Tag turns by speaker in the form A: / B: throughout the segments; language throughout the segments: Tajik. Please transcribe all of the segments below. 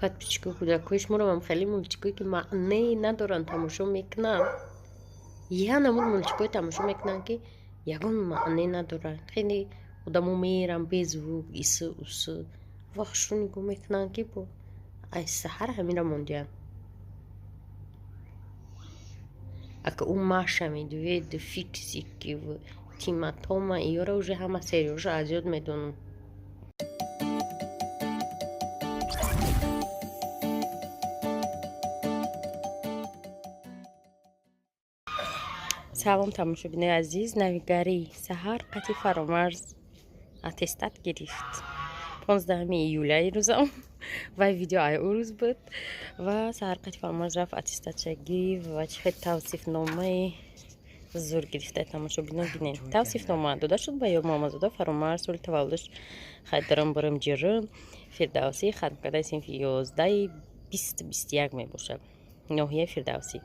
A: Подписчико, кӯдакҳои шуморо ҳам хеле мультикое, ки маънее надоранд, тамошо мекунанд. Я намуд мультикое тамошо мекунанд, ки ягон маъне надоранд. Хеле одамо меран бе звук, ису усу ва хушрӯ нигоҳ мекунанд, ки бо ай саҳар ҳаминро мондиям. Ака ӯ Маша Медведу, Фиксикиву, Тима Тома, иёра уже ҳама сериёшо аз ёд медонам. Салом, тамошобинои азиз. Навигарӣ: саҳар қати Фаромарз аттестат гирифт 15 июля ирӯзам ва видео ай ӯ рӯз буд. Ва саҳар қати Фаромарз рафт, аттестатша гирифт ва чӣ хел тавсифномаи зур гирифта, тамошобино, бинед. Тавсифнома дода шуд ба Ёрмуҳаммадзода Фаромарз, соли таваллудаш хайдарам барам ҷирм Фирдавсӣ, хатмкардаи синфи 11 2021 мебошад, ноҳияи Фирдавсӣ.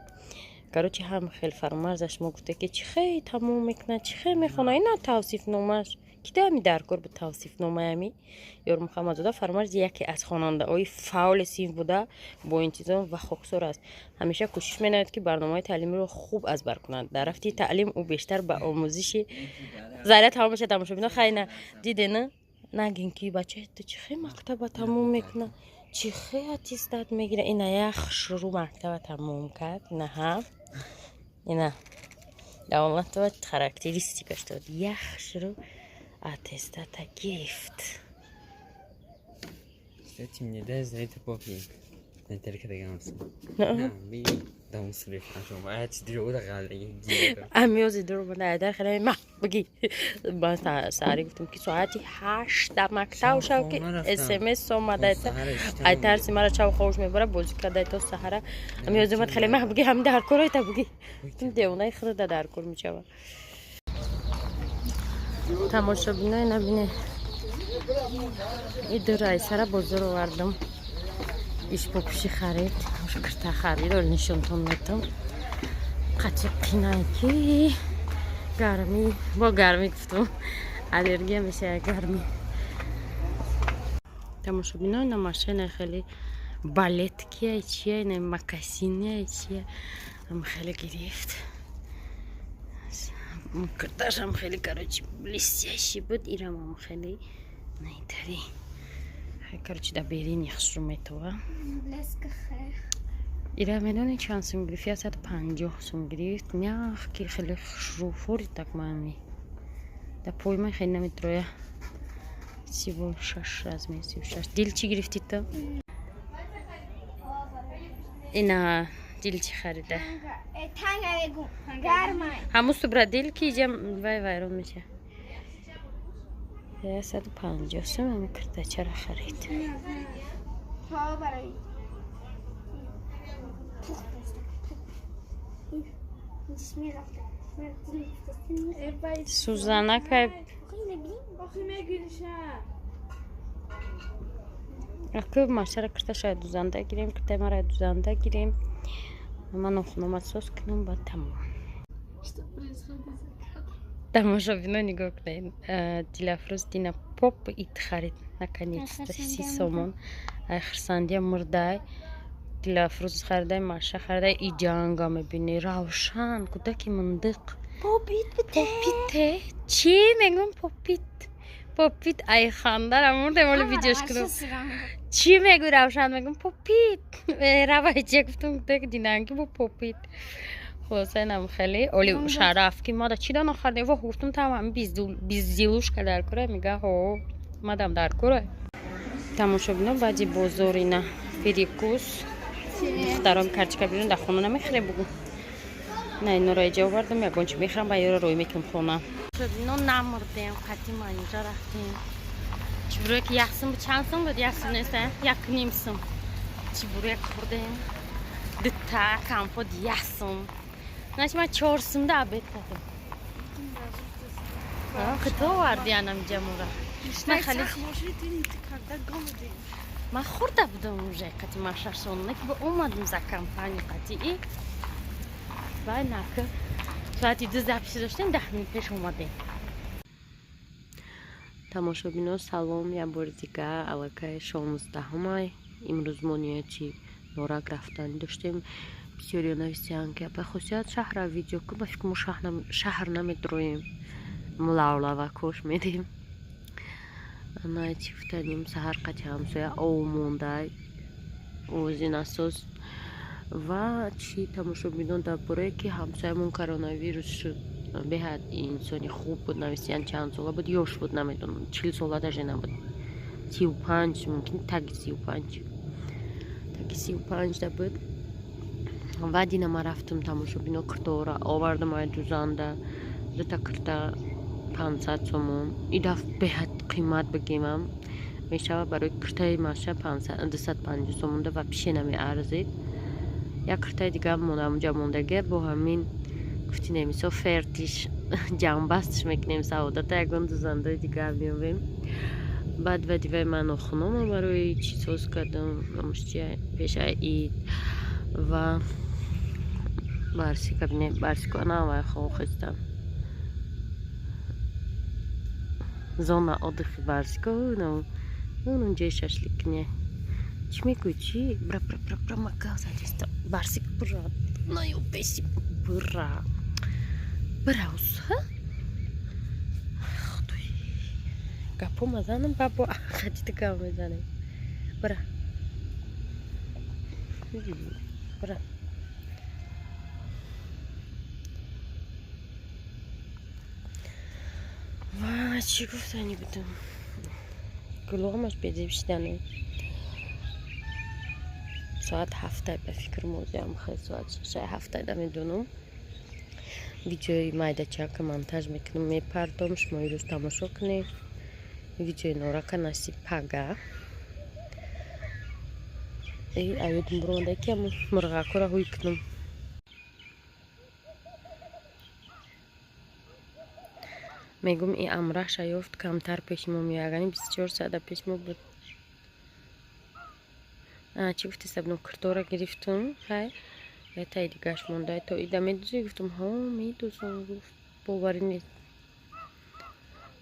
A: Короче, ҳам хел Фаромарзаш мо гуфта, ки чӣ хел тамом мекунад, чӣ хел мехонад. Ина тавсифномааш ки ами дар кор буд, тавсифномаами Ёрмуҳаммадзода Фаромарз яке аз хонандаҳои фаъоли синф буда, бо интизом ва хоксор аст. Ҳамеша кӯшиш менамояд, ки барномаи таълимиро хуб аз бар кунад. Дар рафти таълим ӯ бештар ба омӯзиши заря тамом мешавад. Тамошобино, хайна дидена, нагин, ки бача ту чӣ хел мактаба тамом мекунад, чӣ хел аттестат мегирад. Ина як хушрӯ мактаба тамом кард. Инаҳа, ина Давлатова характеристикаш дод, як хушрӯ аттестата гирифт.
B: Кстати, мне дай за это попик.
A: Амиёзи дур хеле ма биги. Ман саҳарӣ гуфтам, ки соати 8 дар мактаб шав, ки смс омада. Ай тарси мара чав ховуш мебара, бозӣ карда то саҳара. Амиёзи омад, хеле ма биги, ҳами дар коройта биги, девонаи худада дар кор мешава. Тамошобинои, набине, и айсара бозор овардам, ишпопуши харид, кирта харид, ол нишонтон метам. Қати қинай, ки гармӣ, бо гармӣ гуфтам, аллергия мешава гармӣ. Тамошобино, ина машина хеле балеткия, чия, ина мокасиния, чия, ам хеле гирифт. Кирташам хеле, короче, блестящий буд. Ирамам хеле наитари, короче, да берини хушрӯ метова. Ира медони чанд сум гирифт? 150 сум гирифт. Мягкий, хеле хушрӯ, фори так мами да поймай хеле наметроя. 36 размер, 36. Дил, чӣ гирифтӣ ту? Ина дил чӣ харида? Ҳамун субра дил, ки иҷа вай вайрон меша. 150 сум ами киртачара харид. Сузанакай аку машара кирташа дузанда гирем, киртаи мара дузанда гирем. Ман нохунома соз кунам, баъд тамом. Тамошобино, нигоҳ кунед, Дилафрӯз дина pop it харид, наконец-то 30 сомон. Ай хурсандия мурдай. Дилафрӯз харидай, маша харидай. И ҷанга мебинӣ, равшан кӯдаки мундиқ. Pop it чӣ мегӯм? Pop it, pop it. Ай хандара мурдем. Оли видеош кунам. Чӣ мегӯ, равшан? Мегӯм pop it. Равай, чия гуфтам, кӯдаки динанги бо pop it. Хулоса, инам хеле оли шараф, ки мада чӣ дона хардем. Во, гуфтам, там безделушка дар кора. Мега, ҳо, мадам дар кора. Тамошобино, баъди бозор ина перекус. Духтаром карчика бирун дар хона намехӯре, бугу. На, иноро иҷа овардам, ягон чи мехӯрам, ба ёро рӯй мекунам хона. Ино намурдем, қати манижа рафтем. Чебурек як сум, чанд сум буд? Як сум нест, як ним сум. Чебурек хӯрдем дута, компот як сум. Значит, ман 4 сумда обед кардам. Хито оварди анамиҷа мура. Ман хӯрда будам уже қати машашон, ки бо омадем за компания қати и вай нака соати 2 записи доштем, 10 минут пеш омадем. Тамошобино, салом як бори дигар. Аллакай 16-ҳумай. Имрӯз мо нияти Норак рафтан доштем. Бисёриё нависиянд, ки апай Хосият шаҳра видео кун. Ба фикр мо шаҳр намедроем, мо лавлавакош медем. Ана чӣ гуфтанем, саҳар қати ҳамсоя ов мондай, овози насос. Ва чӣ тамошобинон, дар борае ки ҳамсоямон коронавирус шуд, беҳад инсони хуб буд, нависиянд. Чанд сола буд, ёш буд, намедонам, 40 сола даже набуд, 35, мумкин таги 35, таги 35 да буд. Ва дина ман рафтам, тамошобино, киртора овардам ай дузанда, дута кирта 500 сомон. И даф беҳад қимат бигемам мешавад, барои киртаи маша 250 сомонда вообще намеарзид. Як киртаи дига монда, мондага, бо ҳамин гуфтинем, мисол фертиш ҷамъбастш мекунем, саодата ягон дузандаи дига меёбем. Баъд ва дивай ман нохунома барои чӣ соз кардам, намушчи пешаи ид. Ва барсика бинем, барсико навай хостам, зона отдыхи барсико унҷои шашлик куне. Чӣ мегӯӣ, чӣ? Бра, бра, бра, бра, ма гав задиста. Барсик, бра, наёбеси, бра, бра, уса. Худой, гапо мазанам, бабо хадита гав мезанем. Бра, бра. Ва чӣ гуфтанӣ будам? Гулоғамаш бедеб шидане. Соат ҳафта ба фикр мозиам, хел соат шашай ҳафта намедонам. Видеои майдачака монтаж мекунам, мепардом, шумо ирӯз тамошо кунед. Видеои Норака насиб пага. Аёдум буромада, ки ҳамун мурғакора ҳуй кунам. Мегум, и амраша ёфт, камтар пеши мо меояд, 24 соата пеши мо буд. Чӣ гуфти, сабном, киртора гирифтум, хай ятаи дигаш монда. То ида медузӣ? Гуфтум, ҳо, медузам. Гуфт, боварӣ нест,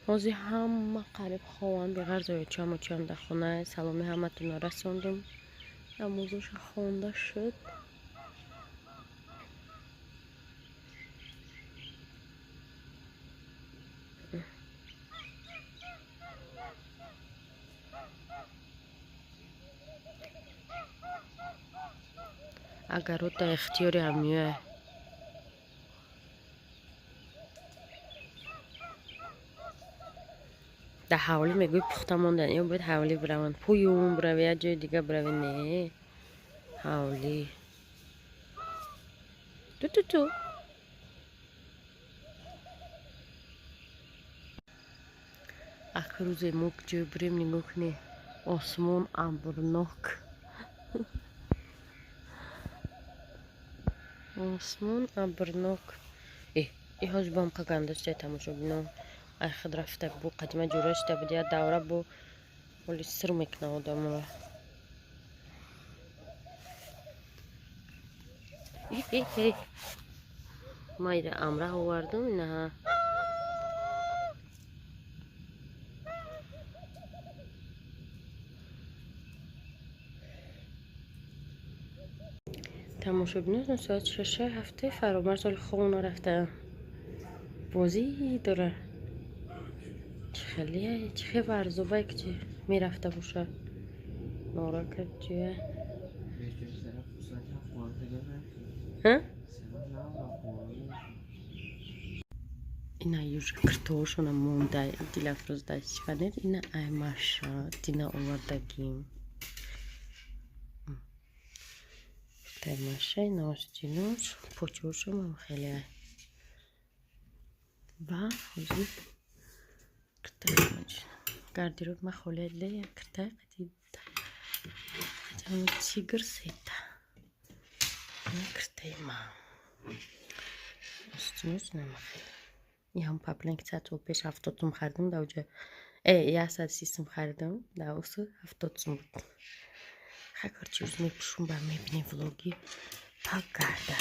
A: ҳозир ҳама қариб хованд, беғарз оёчам, очам дар хона. Саломи ҳаматонро расондум, намозоша хонда шуд. Агарот дар ихтиёри ҳамиёя. Дар ҳавлӣ мегӯй пухта мондан, ё бояд ҳавлӣ бираванд, пӯюм бирави, як ҷои дига бирави, не ҳавлӣ. Ту-ту-ту. Ах, рӯзе мо ҷой бирем, нигоҳ кунед, осмон абрнок, осмон абрнок. Э, ҳозир бам қаганда шуда, тамошобинон. Ай худ рафта бу қадима ҷура шуда буд, як давра бу ҳоли сир мекунад одамро. Ма ира амраҳ овардум, инаҳа. Тамошобинон, соат шашаи ҳафтаи фаромарз, ҳоли хона рафтаам. Бозӣ дора, чӣ хеле, чӣ хел варзобае ки мерафта бошад. Норака ҷоя. Ина южа киртоошона монда, Дилафрӯз дастифанед. Ина аймаша дина овардагим. Таймаша, ина остинош, почошам хеле. Ва ҳозир гардероб ма холида, як киртай қади тигр сета киртаи ма, остинош намахеле. Ҳам паплин, ки 100 сол пеш 70 сум харидам, дар оҷа 130 сум харидам, дар усу 70 сум буд. Хай, короче, рӯз мепӯшум, ба мебинем влоги пагарда.